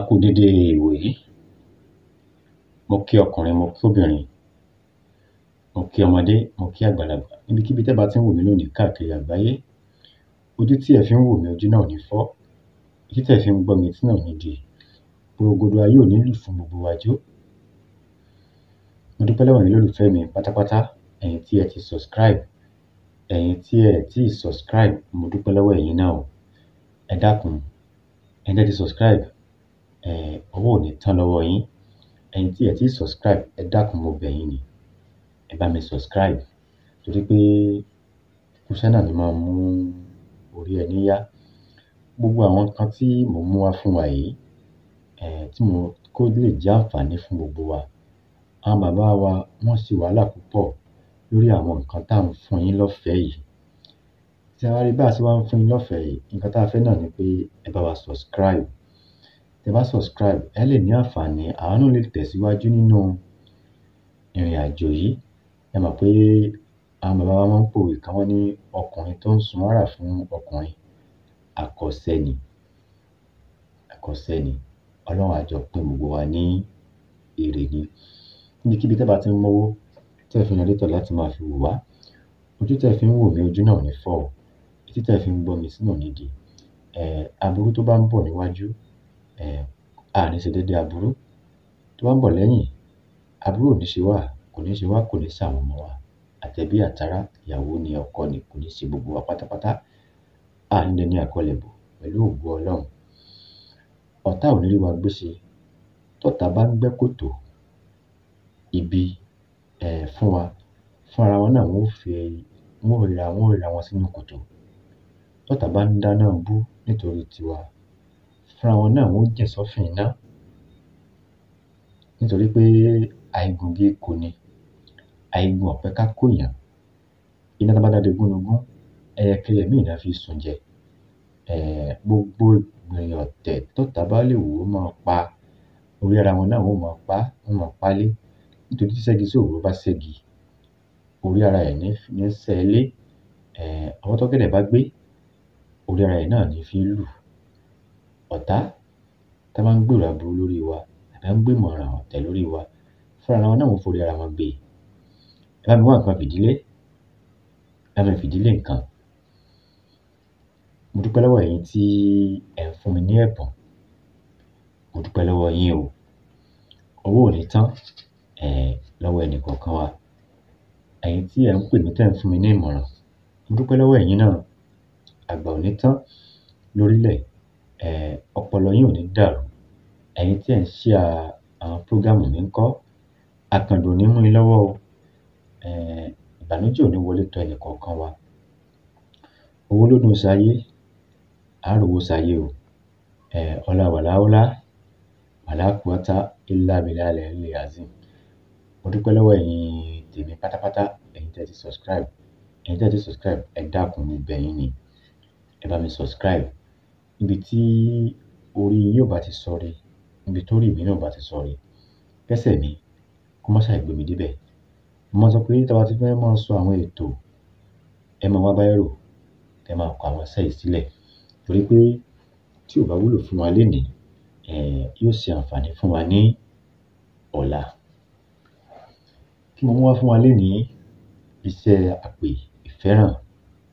A kú dédé ìwòyí. Mo kí ọkùnrin, mo kí obìnrin, mo kí ọmọdé, mo kí àgbàlagbà. Níbikíbi tẹ́ bá ti ń wò mí lónìí káàkiri àgbáyé, ojú tí ẹ fi ń wò mí, ojú náà ò ní fọ́. Etí tẹ́ fi ń gbọ́ mi, etí náà ò ní di. Porogodo ayé ò ní lù fún gbogbo wa jó. Mo dúpẹ́ lọ́wọ́ ẹ̀yin olólùfẹ́ mi pátápátá, ẹ̀yin tí ẹ ti subscribe, ẹ̀yin tí ẹ tí subscribe, mo dúpẹ́ lọ́wọ́ ẹ̀yin náà o. Ẹ dákun, ẹ̀yin tí ẹ ti subscribe, owó ò ní tán lọ́wọ́ yín. Ẹ̀yin tí ẹ tí subscribe, ẹ dákun, mo bẹ̀ yín ni. Ẹ bá mi subscribe torí pé kúṣẹ́ náà ni máa ń mú orí ẹni yá. Gbogbo àwọn nǹkan tí mò ń mú wá fún wa yìí, tí mo kó lè jẹ́ àǹfààní fún gbogbo wa. Àwọn bàbá wa wọ́n ṣe wàhálà púpọ̀ lórí àwọn nǹkan tá ń fún yín lọ́fẹ̀ẹ́ yìí. Tí a bá rí bá ṣe wá ń fún yín lọ́fẹ̀ẹ́ yìí, nǹkan tá a fẹ́ náà ni pé ẹ bá wa subscribe. Tẹ bá subscribe, ẹ lè ní àǹfààní, àwa náà lè tẹ̀síwájú nínú ìrìnàjò yìí. Ẹ mọ̀ pé àwọn bàbá wa máa ń pòwe kan, wọ́n ní ọkùnrin tó ń sun wàrà fún ọkùnrin, àkọsẹ́ ni, àkọsẹ́ ni. Ọlọ́run á jọ pín gbogbo wa ní èrè ni. Níbikíbi tẹ́ bá ti ń mówó, tẹ́ fi ń ra data láti máa fi wò wá. Ojú tẹ́ fi ń wò mí, ojú náà ò ní fọ́ o. Etí tẹ́ fi ń gbọ́ mi, etí náà ò ní di. Aburú tó bá ń bọ̀ níwájú, a ní ṣe déédé aburú. Tó bá ń bọ̀ lẹ́yìn, aburú ò ní ṣe wá, kò ní ṣe wá, kò ní ṣe àwọn ọmọ wa. Àtẹ̀bí àtará, ìyàwó ni, ọkọ ni, kò ní ṣe gbogbo wa pátápátá. A ní dẹni àkọlẹ̀bọ̀ pẹ̀lú ògo Ọlọ́run. Ọ̀tá ò ní rí wa gbé ṣe. Tọ́tá bá ń gbẹ́ kòtò ibi, fún wa, fún ara wọn náà wọ́n ó fi, wọ́n ó ríra wọn sínú kòtò. Tọ́tá bá ń dáná bú nítorí tiwa, fúnra wọn náà wọ́n ó jìn sọ́fìn iná. Nítorí pé àìgùngi kò ní, àìgùn ọ̀pẹ ká kó èèyàn. Iná tán bá dá de gúnugún, ẹyẹkẹyẹ míì ná fi sun jẹ. Gbogbo ìgbìyànjú ọ̀tẹ̀ tọ́tá bá lè wò ó máa pa, orí ara wọn náà wọ́n ó máa pa, wọ́n máa pa lé. Nítorí tí ṣẹ́gi sóòró bá ṣẹ́gi, orí ara ẹ̀ ní ní ṣẹ́ lé. Ọwọ́ tọ́gẹ̀dẹ̀ bá gbé, orí ara ẹ̀ náà ní fi lù. Ọ̀tá tá bá ń gbèrò aburú lórí wa, tàbí ń gbìmọ̀ràn ọ̀tẹ̀ lórí wa, fúnra wọn náà wọ́n forí ara wọn gbé. Ẹ bá mi wá nǹkan fìdílé, ẹ bá mi fìdílé nǹkan. Mo dúpẹ́ lọ́wọ́ ẹ̀yin tí ẹ̀ ń fún mi ní ẹ̀bùn. Mo dúpẹ́ lọ́wọ́ yín o. Owó ò ní tán, lọ́wọ́ ẹnì kọ̀ọ̀kan wa. Ẹ̀yin tí ẹ̀ ń pè mí, tẹ́ ń fún mi ní ìmọ̀ràn, mo dúpẹ́ lọ́wọ́ ẹ̀yin náà. Àgbà ò ní tán lórílẹ̀, ọpọlọ yín ò ní dàrú. Ẹ̀yin tí ẹ̀ ń share àwọn program mi ńkọ́, àkàndùn ò ní mú yín lọ́wọ́ o. Ìbànújẹ́ ò ní wọlé tọ ẹnì kọ̀ọ̀kan wa. Owó ló dùn ṣayé, á rówó ṣayé o. Ọlá wàláúlá, wàlá quwwata illa billahi al-aliyyil azim. Mo dúpẹ́ lọ́wọ́ ẹ̀yin tèmi pátápátá, ẹ̀yin tí ẹ ti subscribe. Ẹ̀yin tí ẹ ti subscribe, ẹ dákun, mo bẹ̀ yín ni. Ẹ bá mi subscribe. Níbi tí orí yín ò bá ti sọre, níbi tó rí mi náà ò bá ti sọre, kẹ́sẹ̀ mi kó má ṣàì gbé mi débẹ̀. Mo máa sọ pé tí a bá ti fẹ́ máa sọ àwọn ètò, ẹ máa wá bírò, ẹ máa kọ àwọn iṣẹ́ yìí sílẹ̀. Torí pé tí ò bá wúlò fún wa lénìí, yóò ṣe àǹfààní fún wa ní ọ̀la. Kí mo mú wá fún wa lénìí? Iṣẹ́ àpè ìfẹ́ràn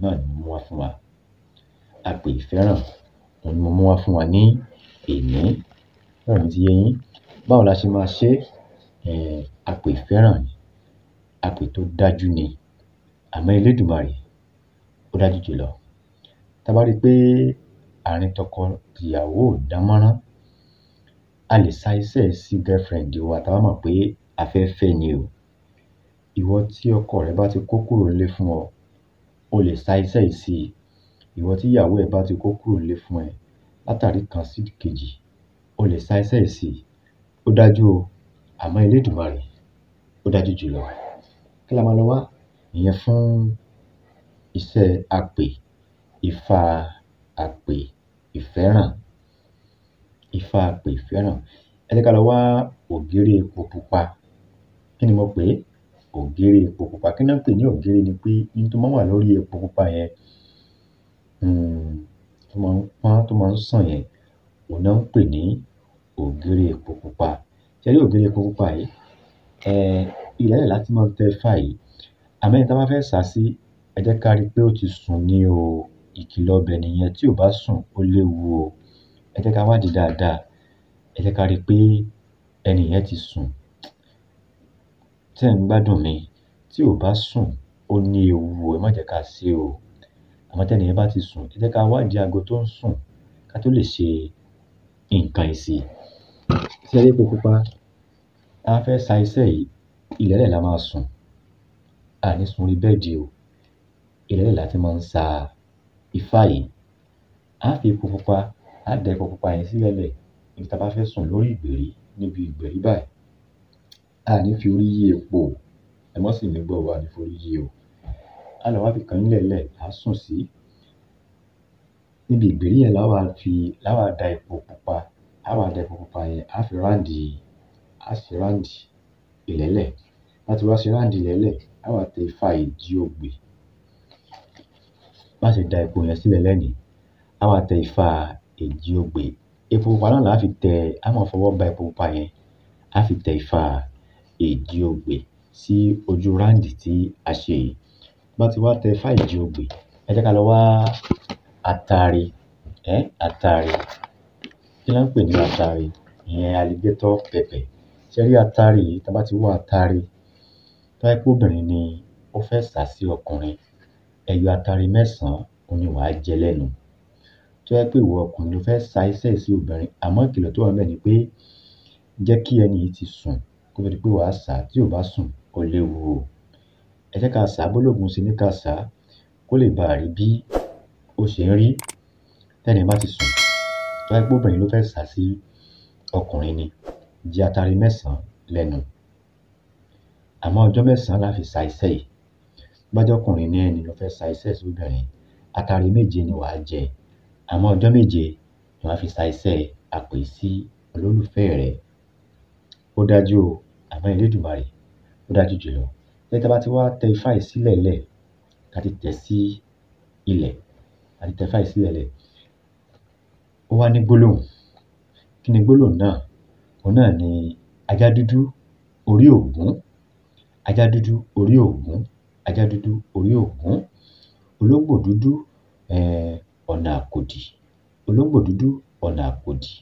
náà ni mo mú wá fún wa. Àpè ìfẹ́ràn, òun ni mo mú wá fún wa ní èní. Ọ̀rọ̀ mi ti yé yín. Báwo la ṣe máa ṣe? Àpè ìfẹ́ràn ni. Àpè tó dájú ni. Àmọ́ Elédùmarè, ó dájú jùlọ. Tá bá rí pé àárín tọkọ tìyàwó ò dánmọ́rán, a lè sa iṣẹ́ yìí sí girlfriend wa tá bá mọ̀ pé a fẹ́ fẹ́ ni o. Ìwọ tí ọkọ rẹ bá ti kó kúrò nílé fún ọ, o lè sa iṣẹ́ yìí sí i. Ìwọ tí ìyàwó ẹ bá ti kó kúrò nílé fún ẹ, látàrí kan sí kejì, o lè sa iṣẹ́ yìí sí i. Ó dájú o, àmọ́ Elédùmarè, ó dájú jùlọ. Kí la máa lọ wá? Ìyẹn fún iṣẹ́ àpè, ifá àpè ìfẹ́ràn. Ifá àpè ìfẹ́ràn. Ẹ jẹ́ ká lọ wá ògiri epo pupa. Kí ni mo pè é? Ògiri epo pupa. Kí ni wọ́n ń pè ní ògiri ni pé ohun tó máa ń wà lórí epo pupa yẹn, tó máa ń pọ́n, tó máa ń sàn yẹn, òun náà ń pè ní ògéré epo pupa. Ṣé rí ògéré epo pupa yìí? Ilẹ̀ẹ́lẹ̀ la ti máa ń tẹ ifá yìí. Àmọ́ ẹni tá bá fẹ́ sá sí, ẹ jẹ́ ká rí pé ó ti sùn ní o. Ìkìlọ̀ ibẹ̀ nìyẹn, tí ò bá sùn ó léwu o. Ẹ jẹ́ ká wádìí dáadáa. Ẹ jẹ́ ká rí pé ẹni yẹn ti sùn. Ṣé ẹ̀ ń gbádùn mi? Tí ò bá sùn ó ní ewu o, ẹ má jẹ́ ká ṣe o. Àmọ́ tẹ́ni yẹn bá ti sùn, ẹ jẹ́ ká wádìí aago tó ń sùn ká tó lè ṣe nǹkan yìí sí i. Ṣé ẹ rí epo pupa? Tá bá fẹ́ sa iṣẹ́ yìí, ilẹ̀ẹ́lẹ̀ la máa sùn. A ní sun orí bẹ́ẹ̀dì o. Ilẹ̀ẹ́lẹ̀ la ti máa ń sa ifá yìí. A fi epo pupa, á da epo pupa yẹn sílẹ̀ẹ́lẹ̀ níbi tá bá fẹ́ sùn lórí ìgbèrí, níbi ìgbèrí báyìí. A ní fi orí yí epo o. Ẹ má sì mí gbọ́ o, a ní fi orí yí o. Á lọ wá ibìkan nílẹ̀ẹ́lẹ̀, á sùn sí. Níbi ìgbèrí yẹn lá wá da epo pupa, á wá da epo pupa yẹn, á fi ráǹdì, á ṣe ráǹdì ilẹ̀ẹ́lẹ̀. Bá ti wá ṣe ráǹdì ilẹ̀ẹ́lẹ̀, á wá tẹ ifá èjì ogbè. Bá ṣe da epo yẹn sílẹ̀ẹ́lẹ̀ nìí, á wá tẹ ifá èjì ogbè. Epo pupa náà là á fi tẹ, á máa fọwọ́ ba epo pupa yẹn, á fi tẹ ifá èjì ogbè sí ojú ráǹdì tí a ṣe yìí. Bá ti wá tẹ ifá èjì ogbè, ẹ jẹ́ ká lọ wá atare, atare. Kí ná ń pè ní atare? Ìyẹn alligator pepper. Ṣé ẹ rí atare yìí? Tá bá ti wá atare, tó bá jẹ́ pé obìnrin ni ó fẹ́ sá sí ọkùnrin, ẹyọ atare mẹ́sàn-án òun ni wàá jẹ lẹ́nu. Tó bá jẹ́ pé ìwọ ọkùnrin ló fẹ́ sa iṣẹ́ yìí sí obìnrin, àmọ́ ìkìlọ̀ tó wà ńbẹ̀ ni pé jẹ́ kí ẹni yìí ti sùn kó tó di pé wàá sá. Tí ò bá sùn, ó léwu o. Ẹ jẹ́ ká sá bólógùn ṣe ní ká sá kó lè baà rí bí ó ṣe ń rí. Tẹ́ni bá ti sùn, tó bá jẹ́ pé obìnrin ló fẹ́ sá sí ọkùnrin ni, jẹ atare mẹ́sàn-án lẹ́nu. Àmọ́ ọjọ́ mẹ́sàn-án la fi sa iṣẹ́ yìí. Tó bá jẹ́ ọkùnrin ní ẹni ló fẹ́ sa iṣẹ́ sí obìnrin, atare méje ni wàá jẹ. Àmọ́ ọjọ́ méje ni wàá fi sa iṣẹ́ àpè sí olólùfẹ́ rẹ. Ó dájú o, àmọ́ Elédùmarè ó dájú jùlọ. Lẹ́yìn tá bá ti wá tẹ ifá yìí sílẹ̀ẹ́lẹ̀, tá ti tẹ̀ sí ilẹ̀, tá ti tẹ ifá yìí sílẹ̀ẹ́lẹ̀, ó wá ní gbólóhùn. Kí ni gbólóhùn náà? Òun náà ni ajá dúdú orí ògún, ajá dúdú orí ògún, ajá dúdú orí ògún, ológbò dúdú ọ̀nà àkòdì, ológbò dúdú ọ̀nà àkòdì,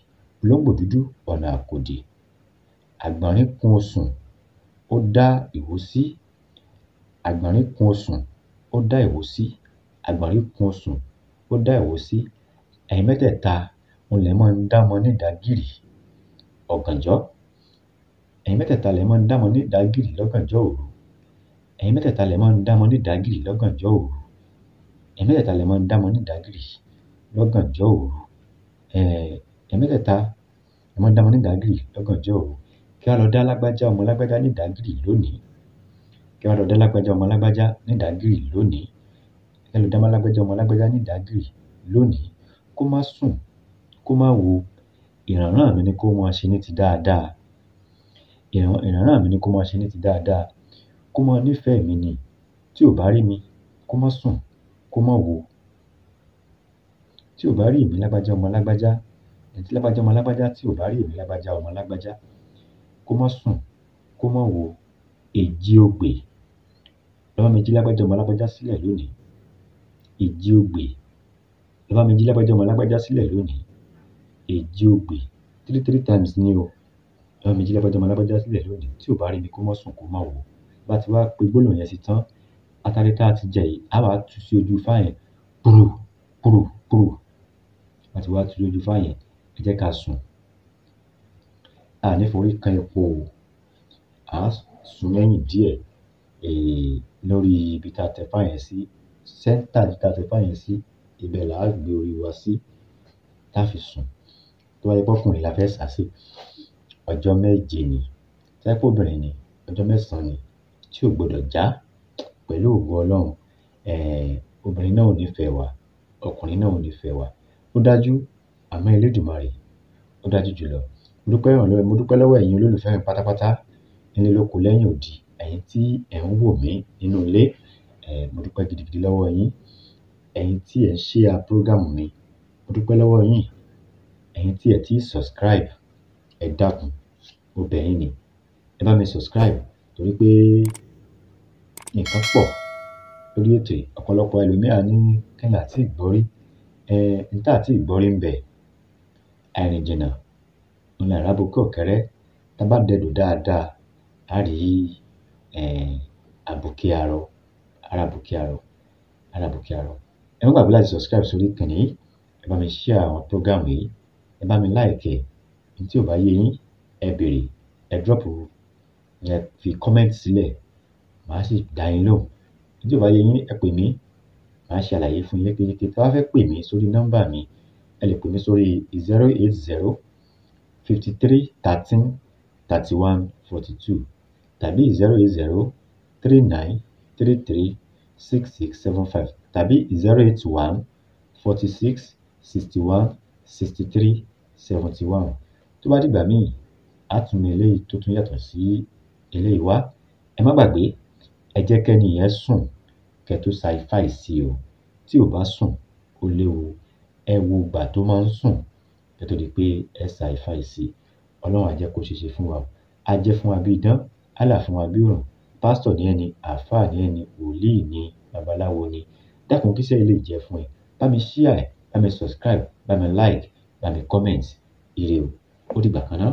ológbò dúdú ọ̀nà àkòdì. Àgbọ̀nrín kun osùn, ó dá ìwó sí, àgbọ̀nrín kun osùn, ó dá ìwó sí, àgbọ̀nrín kun osùn, ó dá ìwó sí. Ẹ̀yin mẹ́tẹ̀ẹ̀ta òun lẹ̀ máa ń dámọ nídàágìrì ọ̀gànjọ́. Ẹ̀yin mẹ́tẹ̀ẹ̀ta lẹ̀ máa ń dámọ nídàágìrì lọ́gànjọ́ òru. Ẹ̀yin mẹ́tẹ̀ẹ̀ta lẹ̀ máa ń dámọ nídàágìrì lọ́gànjọ́ òru. Ẹ̀yin mẹ́tẹ̀ẹ̀ta lẹ̀ máa ń dámọ nídàágìrì lọ́gànjọ́ òru. Ẹ̀yin mẹ́tẹ̀ẹ̀ta lẹ̀ máa ń dámọ nídàágìrì lọ́gànjọ́ òru. Kí wá lọ dá lágbájá ọmọ lágbájá nídàágìrì lónìí. Kí wá lọ dá lágbájá ọmọ lágbájá nídàágìrì lónìí. Kí wá lọ dá lágbájá ọmọ lágbájá nídàágìrì lónìí. Kó má sùn, kó má wo, ìrànràn mi ni kó máa ṣe ní ti dáadáa. Ìrànràn mi ni kó máa ṣe ní ti dáadáa. Kó máa nífẹ̀ẹ́ mi ni. Tí ò bá rí mi, kó má sùn, kó má wo. Tí ò bá rí èmi lágbájá ọmọ lágbájá, tí lágbájá ọmọ lágbájá tí ò bá rí èmi lágbájá ọmọ lágbájá, kó má sùn, kó má wo. Èjì ogbè lọ bá mi jí lágbájá ọmọ lágbájá sílẹ̀ lónìí. Èjì ogbè lọ bá mi jí lágbájá ọmọ lágbájá sílẹ̀ lónìí. Èjì ogbè three three times ní o. Lọ bá mi jí lágbájá ọmọ lágbájá sílẹ̀ lónìí. Tí ò bá rí mi, kó má sùn, kó má wo. Bá ti wá pe gbólóhùn yẹn sí tán, atare tá a ti jẹ yìí, á wá tú sí ojú ifá yẹn púrù púrù púrù. Bá ti wá tú sí ojú ifá yẹn, ẹ jẹ́ ká sùn. A ní forí kan epo o. À á sùn lẹ́yìn díẹ̀ lórí ibi tá a tẹ ifá yẹn sí, sẹ́ńtà ibi tá a tẹ ifá yẹn sí, ibẹ̀ là á gbé orí wa sí tá fi sùn. Tó bá jẹ́ pé ọkùnrin la fẹ́ sá sí, ọjọ́ méje ni. Tó bá jẹ́ pé obìnrin ni, ọjọ́ mẹ́sàn-án ni tí ò gbọdọ̀ já pẹ̀lú ògo Ọlọ́run. Obìnrin náà ò ní fẹ́ wa, ọkùnrin náà ò ní fẹ́ wa. Ó dájú, àmọ́ Elédùmarè ó dájú jùlọ. Mo dúpẹ́ ìrànlọ́wọ́, mo dúpẹ́ lọ́wọ́ ẹ̀yin olólùfẹ́ mi pátápátá nílé lóko lẹ́yìn odi, ẹ̀yin tí ẹ̀ ń wò mí nínú ilé, mo dúpẹ́ gidigidi lọ́wọ́ yín. Ẹ̀yin tí ẹ̀ ń share program mi, mo dúpẹ́ lọ́wọ́ yín. Ẹ̀yin tí ẹ̀ tí subscribe, Ẹ dákun, mo bẹ̀ yín ni, ẹ bá mi subscribe torí pé nǹkan pọ̀ lórí ètò yìí. Ọ̀pọ̀lọpọ̀ ẹlòmíì á ní kí ni àti ìgbọ́rí, n tá àti ìgbọ́rí ń bẹ, àìrìn jìnnà ń là rábùkẹ́ ọ̀kẹ́rẹ́. Tá bá dẹdò dáadáa, á rí àbùké arọ, ara àbùké arọ, ara àbùké arọ. Ẹ má gbàgbé láti subscribe sórí ìkànnì yìí, ẹ bá mi share àwọn program yìí, ẹ bá mi like ẹ̀. N tí ò bá yé yín, ẹ béèrè, ẹ drop, ẹ fi comment sílẹ̀, màá sì dá yín lóhùn. N tí ò bá yé yín, ẹ pè mí, màá ṣe àlàyé fún yín yékéyéké. Tí ẹ bá fẹ́ pè mí sórí nọ́mbà mi, ẹ lè pè mí sórí 080 53 13 31 42 tàbí 080 39 33 66 75 tàbí 081 46 61 63 71. Tó bá dìgbà míì, á tún mú eléyìí tó tún yàtọ̀ sí eléyìí wá. Ẹ má gbàgbé, ẹ jẹ́ kẹ́ni yẹn sùn kẹ́ tó sa ifá yìí sí o. Tí ò bá sùn, ó léwu. Ẹ wo ìgbà tó máa ń sùn kó tó di pé ẹ sa ifá yìí sí. Ọlọ́run á jẹ́ kó ṣeéṣe fún wa o. Á jẹ́ fún wa bí idán, á là fún wa bí òrùn. Pásítọ̀ ní ẹ́ ni, àlfáà ní ẹ́ ni, wòlíì ni, babaláwo ni. Dákun, kíṣẹ́ yìí lè jẹ́ fún ẹ. Bá mi share ẹ̀, bá mi subscribe, bá mi like, bá mi comment. Ire o. Ó dìgbà kan ná.